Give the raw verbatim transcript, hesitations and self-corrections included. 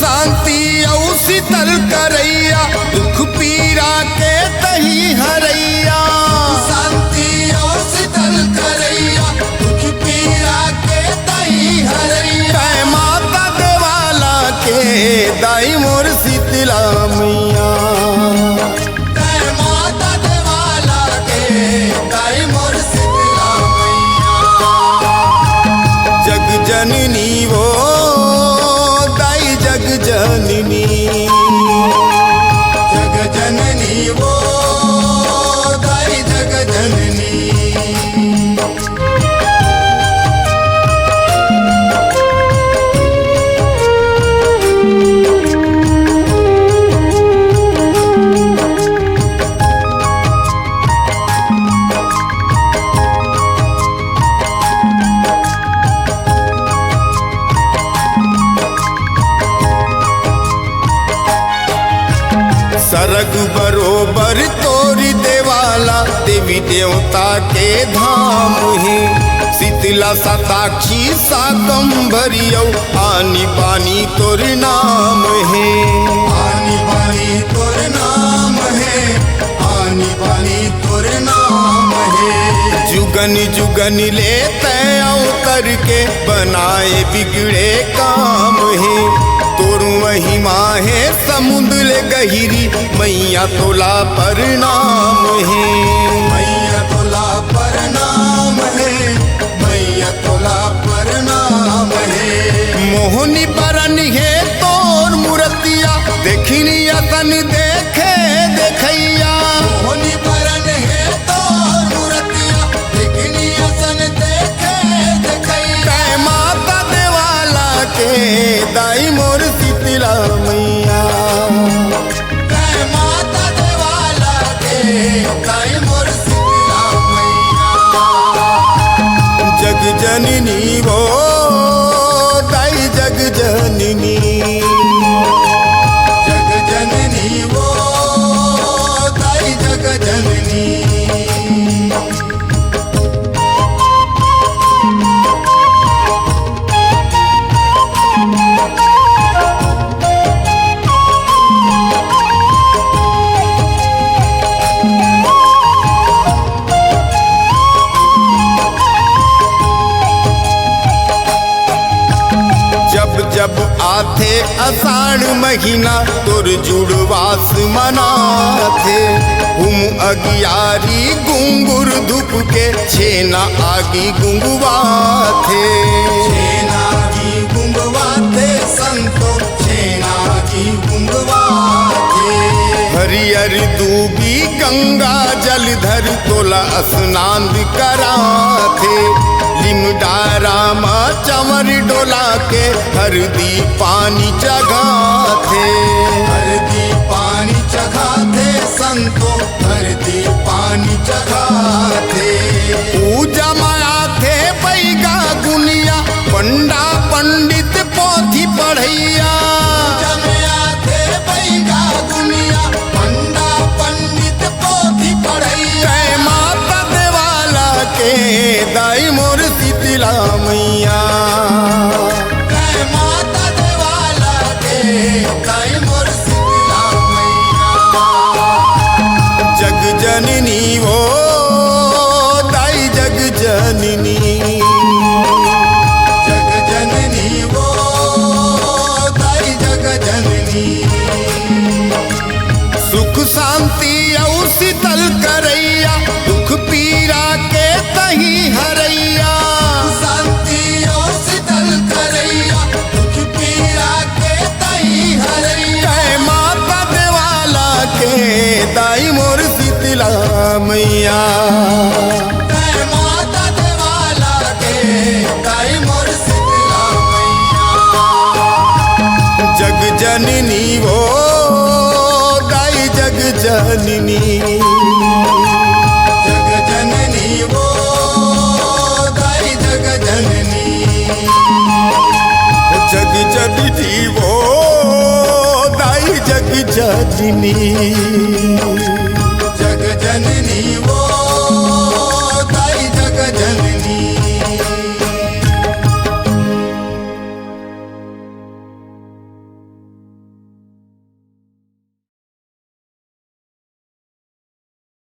शांति अउ शीतल करइया, दुख पीरा के तहीं हरइया। शांति अउ शीतल करइया, दुख पीरा के तहीं हरइया। तैं माता देवाला के दाई मोर शीतला मइया। तैं माता देवाला के दाई मोर शीतला मइया। जग जननी वो दाई जग जननी। जग जननी वो दाई जग जननी। सरग बरोबर तोरी देवाला, देवी देवता के धाम हे। शीतला शताक्षी शाकंभरी अउ आनी बानी तोर नाम हे। आनी बानी तोर नाम हे, आनी बानी तोर नाम हे। जुगन जुगन ले तैं अवतर के बनाए बिगड़े काम हे। तोर महिमा हे समुंद ले गहिरी, मइया तोला परनाम हे। मइया तोला परनाम हे, मइया तोला परनाम हे। मोहनी बरन हे तोर मूरतिया, देखनी असन देखे देखइया। मोहनी बरन हे तोर मूरतिया, देखनी असन देखे देखइया। तैं माता देवाला के दाई मोर शीतला मइया। तैं माता देवाला के दाई मोर शीतला मइया। जग जननी वो दाई जग जननी। जग जननी वो दाई जग जननी। जब जब आथे आषाढ़ महीना, तोर जुड़वास मनाथे। हुम अगियारी गुंगुर धूप के, छेना आगी गुंगवाथे। छेना आगी गुंगवाथे संतो, छेना आगी गुंगवाथे। हरियर दूबी गंगा जल धर, तोला स्नान कराथे। लिमडारा म चंवर डोला के, हरदी पानी चघाथे। हरदी पानी चघाथे संतो, हरदी पानी चघाथे। पूजा म आथे बइगा गुनिया, पंडा पंडित पोथी पढ़इया। पूजा म आथे बइगा गुनिया, पंडा पंडित पोथी पढ़इया। तैं माता देवाला के दाई मोर शीतला मइया। तैं माता देवाला के दाई मोर शीतला मइया। जग जननी वो दाई जग जननी। जग जननी वो दाई जग जननी। सुख शांति अउ शीतल करइया, दुख पीरा के तहीं हरइया। शांति अउ शीतल करइया, दुख पीरा के तहीं हरइया। तैं माता देवाला के दाई मोर शीतला मइया। तैं माता देवाला के दाई मोर शीतला मइया। जग जननी वो दाई जग जननी। जग जननी वो दाई जग जननी। जग जननी वो दाई जग जननी। जग जननी वो